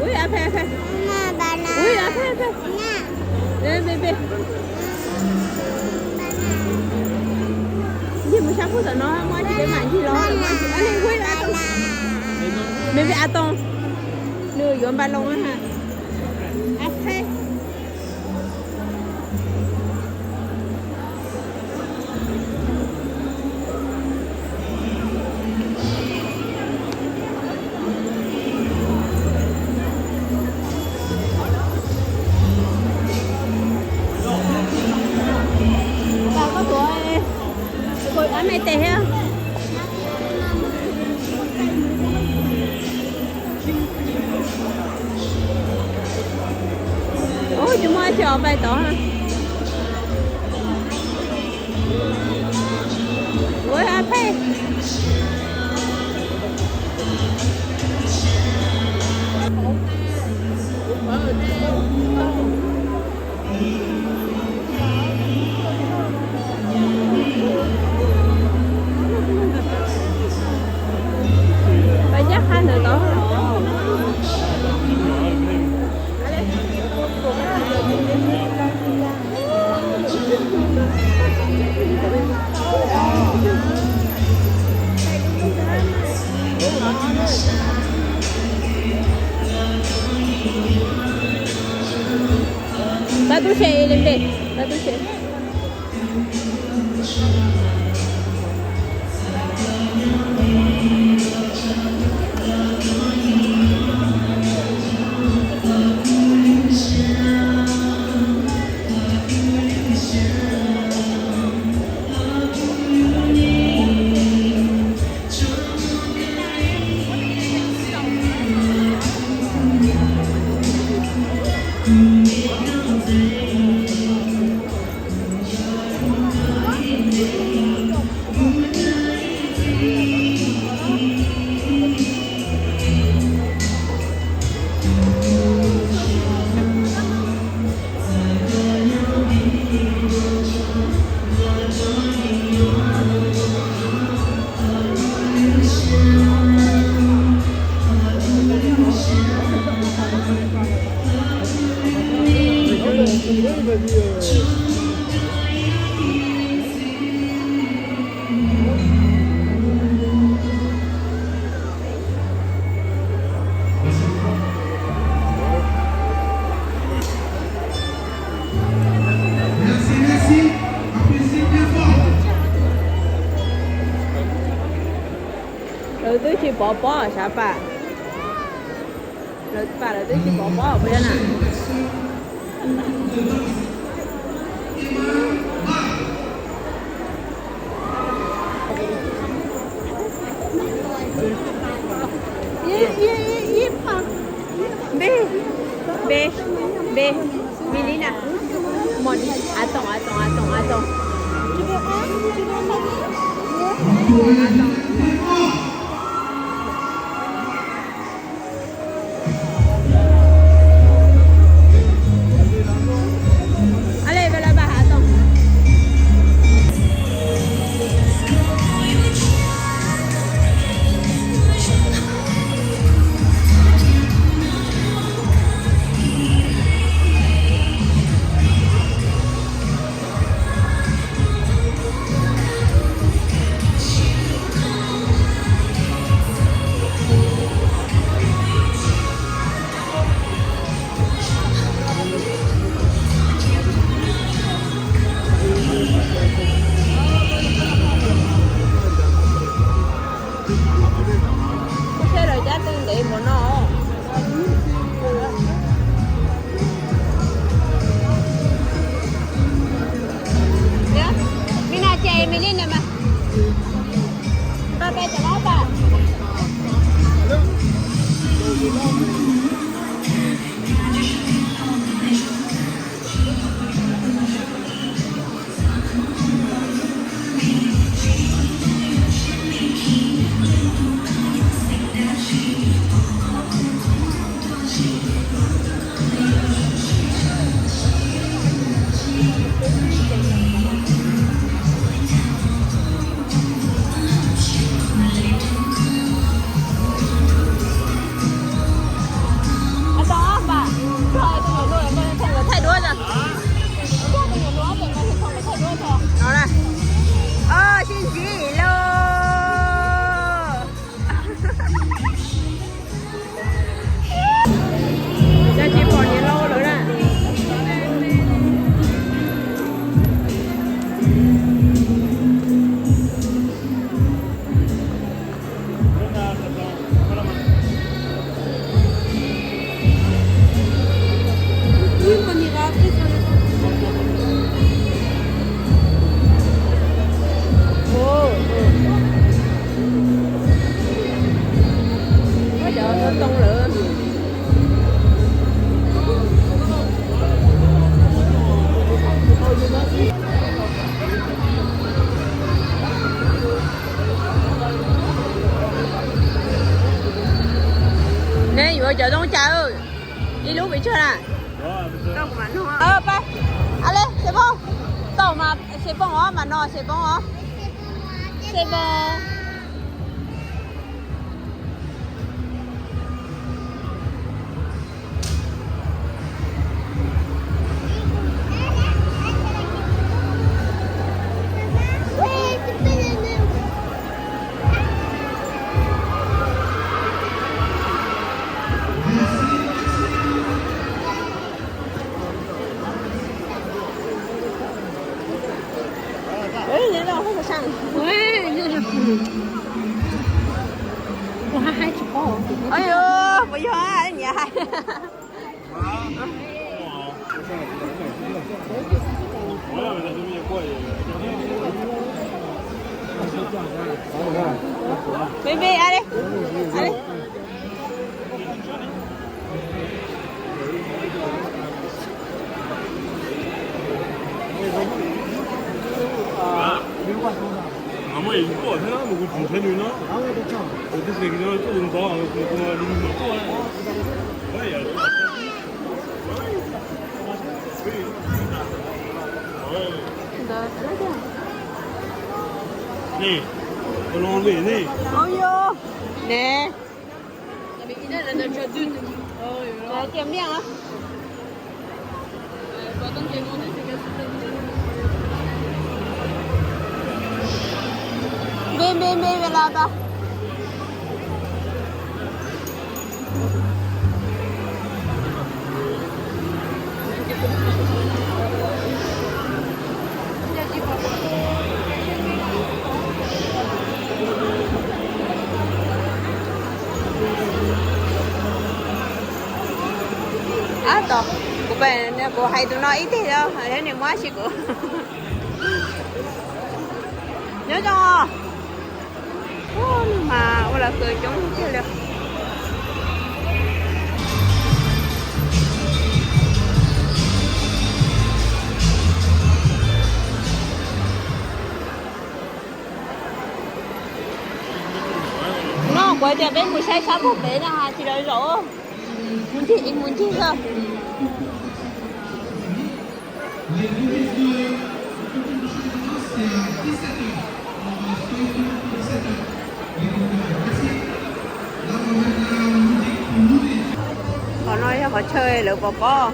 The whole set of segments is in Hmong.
Ui, a phe, a phe. Ui, a phe, a phe. Ê, pê, pê. Ncig mus sab qub tom no, muaj tsis peb mam ncig los. Ui, a too. Pê, pê, a too. Nws yuav npas loos ha. A phe. Pab koj tuav, koj ab me tes thiab. Ub, tsis muaj tsis os pais tod. Ua a phe. Pab ncaj qha ntawm tod. Pab tub se li npe, pab tub se. Lawv twb tsis pov pob sav pam. Lawv pam lawv twb tsis pov pob puas yog na. Npe, npe, npe, Milina. Mos, a toom, a toom, a toom, a toom. Kuv saib lawv cab twb ntev npaum no. Mina ces Milina mas. Pab peb cov lab pam. Ib lub pes tsawg na? Pab, a le, Xev Poob, tau mas Xev Poob os, mas no Xev Poob os. Xev Poob. Ua hais tsis paub. Ay, puas yog nyiam hais. Ven, ven, ale, ale. Ntawd xwb tiag. Ntawd tiag. Ne. Ntawd tiag miaj. Npe, npe, npe, npe los tau. Ab, tos, kuv, kuv hais tus no ib teg os, thiab nws muab si kuv. Nyob zoo. Ub, mas ua lawv kawg coob tiag li. No kuv hais tias peb mus saib sab puag pem na, tsis lawv zaum. Mus ncig, mus ncig xwb. Qhov no yog qhov chaw lawv pov pob.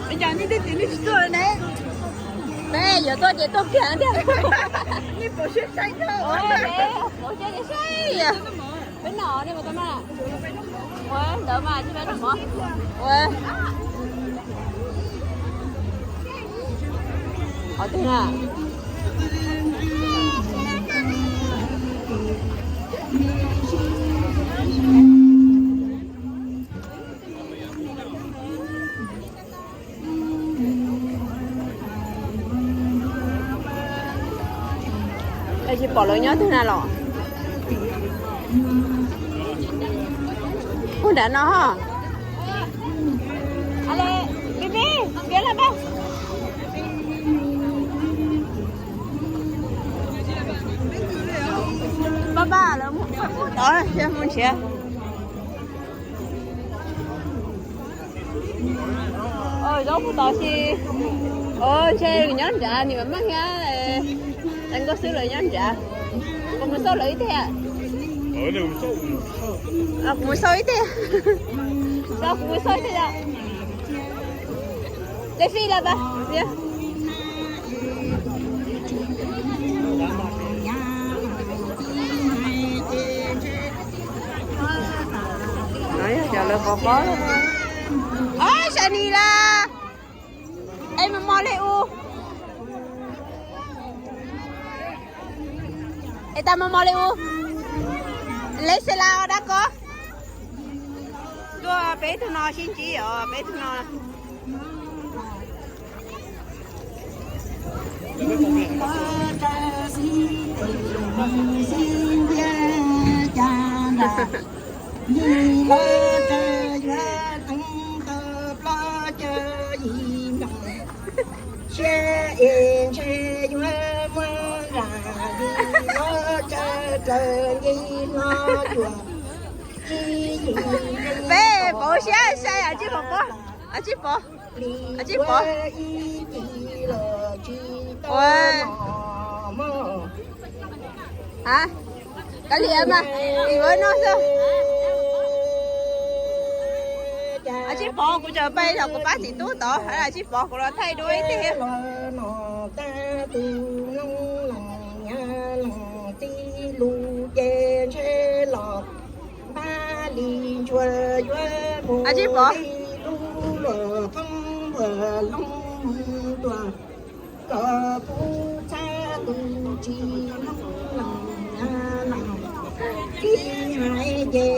Ib cov nej twb tsis tuaj ne. Peb yuav tuaj ces tuaj kiag tiag. Nej pom siab saib, pom siab saib. Peb noj nej mus tau na. Ua ntawd mas tsis peb noj mov. Ua qhov twg na? Es tsis pom lawv nyob twg na los? Ub, nram no. Ale, pib pib, piav lawm peb. Pab pab lawv mus tod, mus nrhiav. Zaub puv tod si. Ntshe nws nyob nrad, nws mam meej thiab. Tsis nkauj xwb lawv nyob nrad. Kuv mus xauj lawv ib teg. Kuv mus xauj ib teg. Kuv mus xauj ib teg. Lawv fij lawm pab. No yog cov lawv pov pob. Ob, sa ni las. Es mos mos li u. Es tas mos mos li u. Lej xes las dab ko. Tuaj peb tug no sib ntsib os, peb tug no. Ces ntshe yuav muab nram li no tsa raws nce no cuag. Peb pauv siab sai, a, Tsib Pov pov, a, Tsib Pov, a, Tsib Pov. Ua, a, kav liam mas, tim ua no xwb. A, Tsib Pov, kuv tseem pais los kuv pab txiv tub tod, a, Tsib Pov, kuv los thaij dua ib teg. Los no tag tus noog los nyav los txij lus ces ntshe los npaj li ntsuag yuav mus, a, Tsib Pov, li lub luam thoob npuag loo tuaj kom kuv txhab tus tsis noog los nyav los txij hais ces